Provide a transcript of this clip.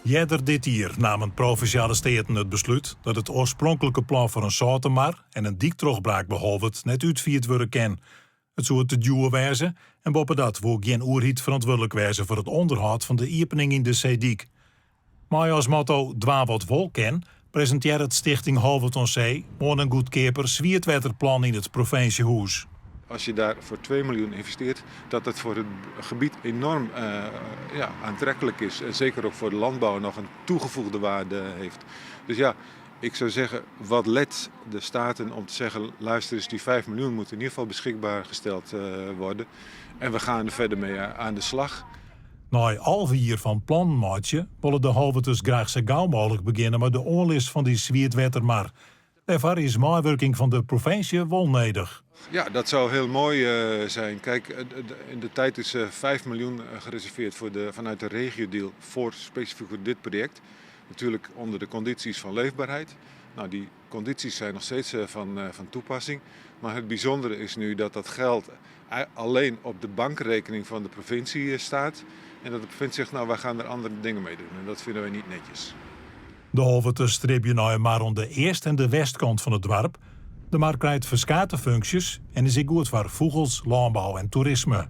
Earder dit jier namen Provinsjale Steaten it beslút dat it oarspronklike plan foar in sâlte mar en in dyktrochbraak by Holwert net útfierd wurde kin. It soe te djoer wêze en boppedat woe gjin oerheid ferantwurdlik wêze foar it ûnderhâld fan de iepening yn de seedyk. Mei as motto 'Dwaan wat wol kin' presintearret Stichting Holwert oan See moarn in goedkeaper swietwetterplan yn it provinsjehûs. Als je daar voor 2 miljoen investeert, dat het voor het gebied enorm ja, aantrekkelijk is. En zeker ook voor de landbouw nog een toegevoegde waarde heeft. Dus ja, ik zou zeggen, wat let de Staten om te zeggen, luister eens, die 5 miljoen moet in ieder geval beschikbaar gesteld worden. En we gaan er verder mee aan de slag. Nei 11 jier fan plannen meitsje, wolle de Holwerters graach sa gau mooglik begjinne mei de oanlis fan dy swietwettermar. Dêrfoar is meiwurking fan de provinsje wol nedich. Ja, dat zou heel mooi zijn. Kijk, in de tijd is 5 miljoen gereserveerd voor de, vanuit de regiodeal voor specifiek voor dit project. Natuurlijk onder de condities van leefbaarheid. Nou, die condities zijn nog steeds van toepassing. Maar het bijzondere is nu dat dat geld alleen op de bankrekening van de provincie staat. En dat de provincie zegt, nou, wij gaan er andere dingen mee doen. En dat vinden wij niet netjes. De Holwerters stribje nei in mar oan de east- en de westkant fan it doarp. De mar krijt ferskate funksjes en is ek goed foar fûgels, lânbou en toerisme.